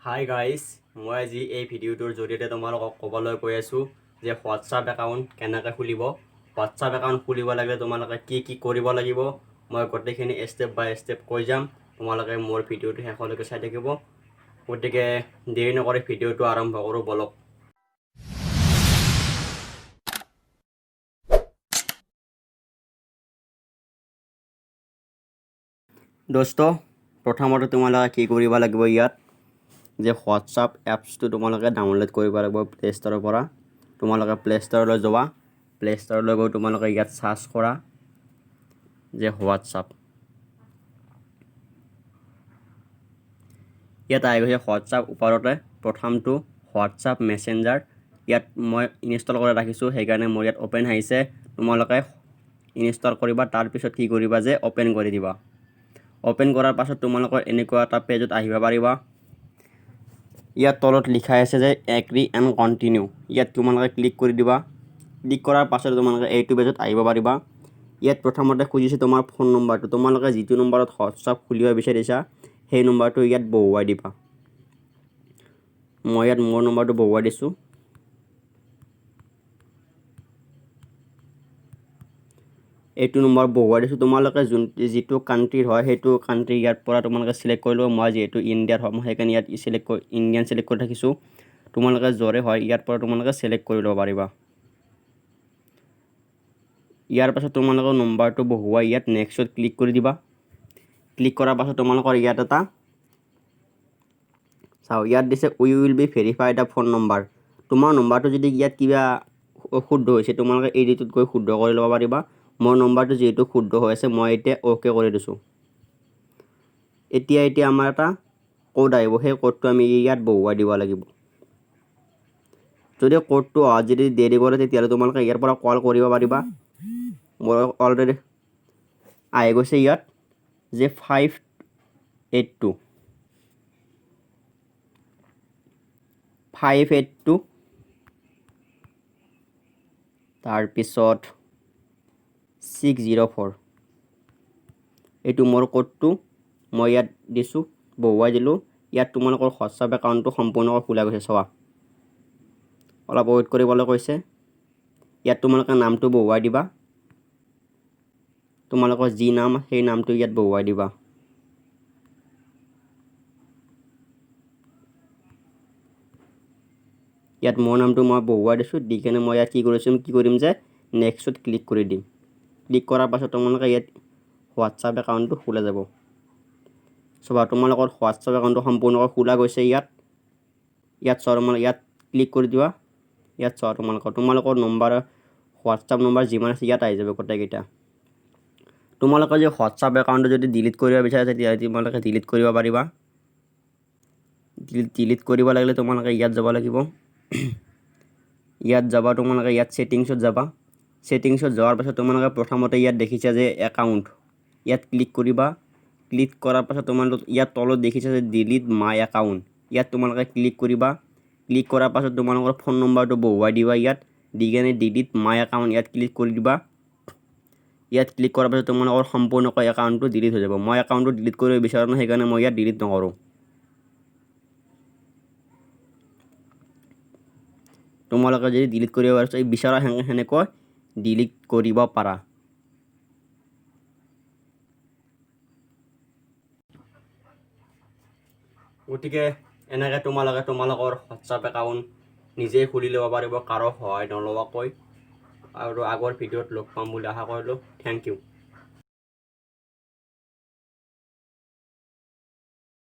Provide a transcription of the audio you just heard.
Hi guys, মই আজি এই ভিডিঅ'টোৰ জৰিয়তে তোমালোকক ক'বলৈ গৈ আছোঁ যে হোৱাটছআপ একাউণ্ট কেনেকৈ খুলিব, হোৱাটছআপ একাউণ্ট খুলিব লাগিলে তোমালোকে কি কি কৰিব লাগিব, মই গোটেইখিনি ষ্টেপ বাই ষ্টেপ কৈ যাম। তোমালোকে মোৰ ভিডিঅ'টো শেষলৈকে চাই থাকিব। গতিকে দেৰি নকৰি ভিডিঅ'টো আৰম্ভ কৰোঁ বলক। দোস্ত, প্ৰথমতে তোমালোকে কি কৰিব লাগিব, ইয়াত যে হোৱাটছআপ এপছটো তোমালোকে ডাউনলোড কৰিব লাগিব প্লে' ষ্ট'ৰৰ পৰা। তোমালোকে প্লে' ষ্ট'ৰলৈ যোৱা, প্লে' ষ্ট'ৰলৈ গৈ তোমালোকে ইয়াত চাৰ্চ কৰা যে হোৱাটছআপ। ইয়াত আহি গৈছে হোৱাটছআপ, ওপৰতে প্ৰথমটো হোৱাটছআপ মেছেঞ্জাৰ। ইয়াত মই ইনষ্টল কৰি ৰাখিছোঁ, সেইকাৰণে মোৰ ইয়াত অ'পেন আহিছে। তোমালোকে ইনষ্টল কৰিবা, তাৰপিছত কি কৰিবা যে অ'পেন কৰি দিবা। অ'পেন কৰাৰ পাছত তোমালোকৰ এনেকুৱা এটা পেজত আহিব পাৰিবা। ইয়াত তলত লিখা আছে যে এগ্ৰি এণ্ড কণ্টিনিউ, ইয়াত তোমালোকে ক্লিক কৰি দিবা। ক্লিক কৰাৰ পাছত তোমালোকে এইটো পেজত আহিব পাৰিবা। ইয়াত প্ৰথমতে খুজিছে তোমাৰ ফোন নম্বৰটো। তোমালোকে যিটো নম্বৰত হোৱাটছআপ খুলিব বিচাৰিছা, সেই নম্বৰটো ইয়াত বহুৱাই দিবা। মই ইয়াত মোৰ নম্বৰটো বহুৱাই দিছোঁ। এইটো নম্বৰ বহুৱাই দিছোঁ। তোমালোকে যিটো কাণ্ট্ৰিৰ হয়, সেইটো কাণ্ট্ৰি ইয়াৰ পৰা তোমালোকে চিলেক্ট কৰি ল'ব। মই যিহেতু ইণ্ডিয়াৰ হয়, মই সেইকাৰণে ইয়াত চিলেক্ট কৰি ইণ্ডিয়ান চিলেক্ট কৰি ৰাখিছোঁ। তোমালোকে য'ৰে হয়, ইয়াৰ পৰা তোমালোকে চিলেক্ট কৰি ল'ব পাৰিবা। ইয়াৰ পাছত তোমালোকৰ নম্বৰটো বহুৱাই ইয়াত নেক্সটত ক্লিক কৰি দিবা। ক্লিক কৰাৰ পাছত তোমালোকৰ ইয়াত এটা চাওঁ, ইয়াত দিছে "We will be verify the phone number"। তোমাৰ নম্বৰটো যদি ইয়াত কিবা অশুদ্ধ হৈছে, তোমালোকে এডিটত গৈ শুদ্ধ কৰি ল'ব পাৰিবা। মোৰ নম্বৰটো যিহেতু শুদ্ধ হৈ আছে, মই এতিয়া অ'কে কৰি দিছোঁ। এতিয়া আমাৰ এটা ক'ড আহিব, সেই ক'ডটো আমি ইয়াত বহুৱাই দিব লাগিব। যদি ক'ডটো অহাত যদি দেৰি কৰে, তেতিয়াহ'লে তোমালোকে ইয়াৰ পৰা কল কৰিব পাৰিবা। মোৰ অলৰেডি আহি গৈছে ইয়াত যে 582, 582, তাৰপিছত 604। এইটো মোৰ ক'ডটো, মই ইয়াত দিছোঁ, বহুৱাই দিলোঁ। ইয়াত তোমালোকৰ হোৱাটছআপ একাউণ্টটো সম্পূৰ্ণকৈ খোলা গৈছে, চোৱা। অলপ ৱেইট কৰিবলৈ কৈছে। ইয়াত তোমালোকে নামটো বহুৱাই দিবা। তোমালোকৰ যি নাম, সেই নামটো ইয়াত বহুৱাই দিবা। ইয়াত মোৰ নামটো মই বহুৱাই দিছোঁ। দি কেনে মই ইয়াত কি কৰিম যে নেক্সটত ক্লিক কৰি দিম। ক্লিক কৰাৰ পাছত তোমালোকে ইয়াত হোৱাটছআপ একাউণ্টটো খোলা যাব। চাবা, তোমালোকৰ হোৱাটছআপ একাউণ্টটো সম্পূৰ্ণকৈ খোলা গৈছে। ইয়াত ইয়াত চোৱা, তোমালোকে ইয়াত ক্লিক কৰি দিবা। ইয়াত চোৱা, তোমালোকৰ নম্বৰ, হোৱাটছআপ নম্বৰ যিমান আছে, ইয়াত আহি যাব গোটেইকেইটা। তোমালোকে যে হোৱাটছআপ একাউণ্টটো যদি ডিলিট কৰিব বিচাৰা, তেতিয়াহ'লে তোমালোকে ডিলিট কৰিব পাৰিবা। ডিলিট কৰিব লাগিলে তোমালোকে ইয়াত যাব লাগিব। ইয়াত যাবা তোমালোকে, ইয়াত ছেটিংছত যাবা। ছেটিংছত যোৱাৰ পাছত তোমালোকে প্ৰথমতে ইয়াত দেখিছা যে একাউণ্ট, ইয়াত ক্লিক কৰিবা। ক্লিক কৰাৰ পাছত তোমালোক ইয়াত তলত দেখিছা যে ডিলিট মাই একাউণ্ট, ইয়াত তোমালোকে ক্লিক কৰিবা। ক্লিক কৰাৰ পাছত তোমালোকৰ ফোন নম্বৰটো বহুৱাই দিবা ইয়াত। দি কেনে ডিলিট মাই একাউণ্ট ইয়াত ক্লিক কৰি দিবা। ইয়াত ক্লিক কৰাৰ পাছত তোমালোকৰ সম্পূৰ্ণকৈ একাউণ্টটো ডিলিট হৈ যাব। মই একাউণ্টটো ডিলিট কৰিব বিচৰা নাই, সেইকাৰণে মই ইয়াত ডিলিট নকৰোঁ। তোমালোকে যদি ডিলিট কৰিব বিচাৰা, সেনেকৈ ডিলিট কৰিব পাৰা। গতিকে এনেকৈ তোমালোকে তোমালোকৰ হোৱাটছআপ একাউণ্ট নিজেই খুলি ল'ব পাৰিব, কাৰো সহায় নলোৱাকৈ। আৰু আগৰ ভিডিঅ'ত লগ পাম বুলি আশা কৰিলোঁ। Thank U.